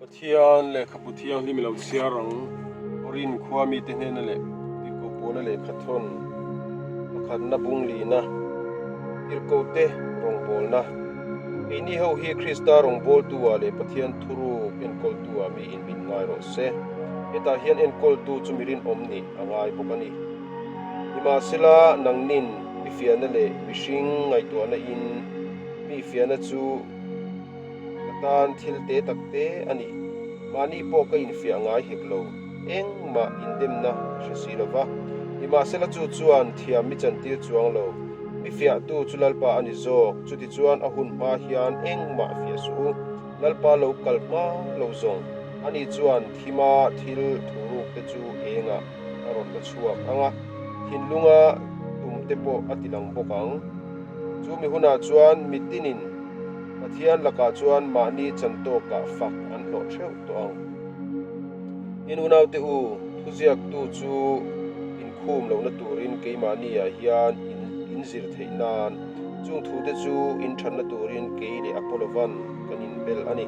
Pathian lehkhabu thianghlim i lo chhiar ang. Korin khua mite hnena leh Tirhkoh Pawla lehkha thawn pakhatna bung lina Tirhkohte rawngbawlna. Keini ho hi Krista rawngbawltu-ah leh Pathian thuruk enkawltu-ah miin min ngai rawh se. Hetah hian enkawltu chu mi rinawm nih a ngai bawk a ni. Nimahsela, nangnin mi fiahna leh mihring ngaihtuahna in mi fiahna chu Ka tan thil te tak te a ni. Mahni pawh ka infiah ngai hek lo. Engmah indemna ka hre si lo va. Nimahsela chu chuan thiam mi chantir chuang lo. Mi fiahtu chu Lalpa a ni zawk. Chutichuan a hun hma hian engmah fiah suh u. Lalpa lo kal hma lo zawng. Ani chuan thima thil thuruk te chu engah a rawn la chhuak ang a, thinlunga tum te pawh a tilang bawk ang. Chu mi hunah chuan mitinin Pathian lakah chuan mahni chan tawkah fak an hlawh theuh tawh ang. In unaute u, thuziaktu chu inkhum lohna turin keimahniah hian in inzir theih nan, chung thute chu in thatna turin kei leh Apollovan kan inbel a ni.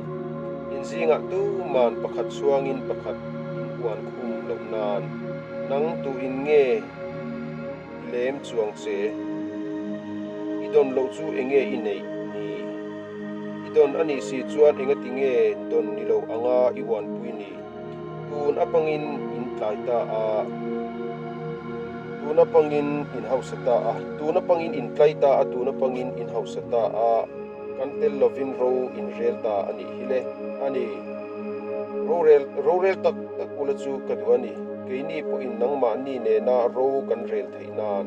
In zingah tuman pakhat chhuangin pakhat in uan khum loh nan, nang tuin nge I lem chuang che. I dawn loh chu enge i neih ni? I dawn a nih si chuan engati nge dawn ni lo anga i uanpui ni? Tun apangin in tlai ta a, tun apangin in hausa ta a, tun apangin in tlai ta a, tun apangin in hausa ta a. Kan tel lovin ro in rel ta a nih hi le. A ni. Rorel, rorel tak tak ula chu ka duh a ni. Keini pawhin nangmahni nena ro kan rel theih nan.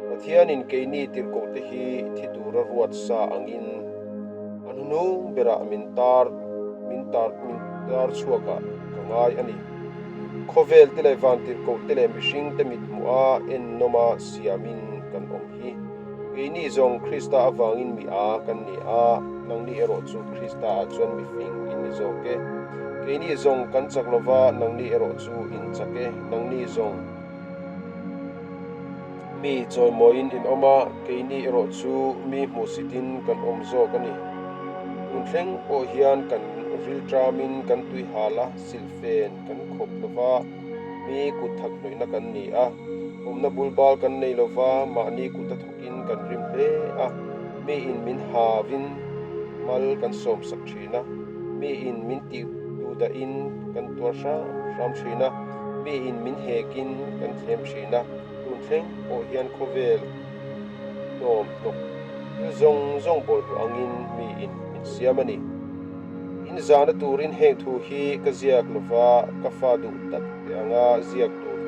Pathianin keini tirhkohte hi thi tura ruat sa angin a hnuhnung berah min tar, min tar, min tar chhuakah ka ngai a ni. Khawvel te leh van tirhkohte leh mihringte mithmuha ennawma siamin kan awm hi. Keini zawng Krista avangin mi a kan ni a, nangni erawh chu Krista ah chuan mi fing in ni zawk e. Keini zawng kan chak lova, nangni erawh chu in chak e. Nangni zawng mi chawimawiin in awm a, keini erawh chu mi hmuhsitin kan awm zawk a ni. Tun thleng pawh hian kan rilṭamin kan tui hal a, silhfen kan khawp lova, Mi kut thak hnawihna kan ni a, awmna bul bal kan nei lova, mahni kut a thawkin kan rim hle a, miin min havin mal kan sawmsak thin a, miin min tih duhdahin kan tuar hram hram thin a, miin min hekin kan thlem thin a, tun thleng pawh hian khawvel hnawm hnawk thil zawng zawng bawlhhlawh angin miin min siam a ni. In zahna turin heng thu hi ka ziak lova, ka fa duh tak te anga ziak tur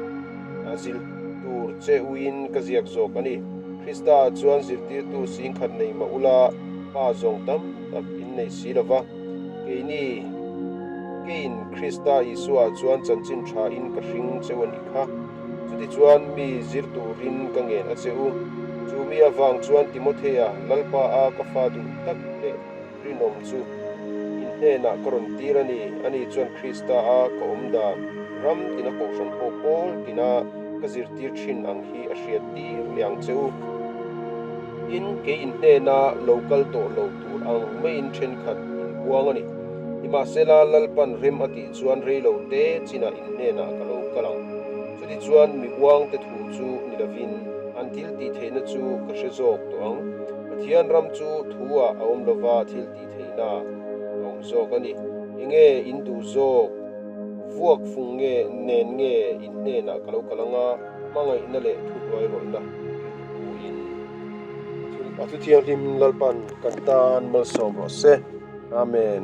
a zil tur che uin ka ziak zawk a ni. Krista ah chuan zirtirtu singkhat nei mah ula, pa zawng tam tak in nei si lova. Keini, keiin Krista Isua ah chuan chanchin tha in ka hring cheu a nih kha. Chutichuan mi zir turin ka ngen a che u. Chu mi avang chuan Timothea, Lalpa a ka fa duh tak leh Rinawm chu in hnenah ka rawn tir a ni. Ani chuan Krista a ka awm dan, ram tina kohhran ho pawl tina ka zirtir thin ang hi a hriat tir leh ang che u. Tin, kei in hnena lo kal tawh lo tur ang maiin thenkhat in uang a ni. Nimahsela, Lalpan rem a tih chuan rei lo te chinah in hnenah ka lo kal ang. Chutichuan mi uangte thu chu ni lovin an thil tih theihna chu ka hre zawk tawh ang. Pathian ram chu thu ah a awm lova thil tih theihna a awm zawk a ni. Enge in duh zawk? Vuak fung nge nen nge in hnenah ka lo kal anga hmangaihna leh thuhnuai rawlhna rilru in a thu thianghlim Lalpan kan tan malsawm rawh se. Amen.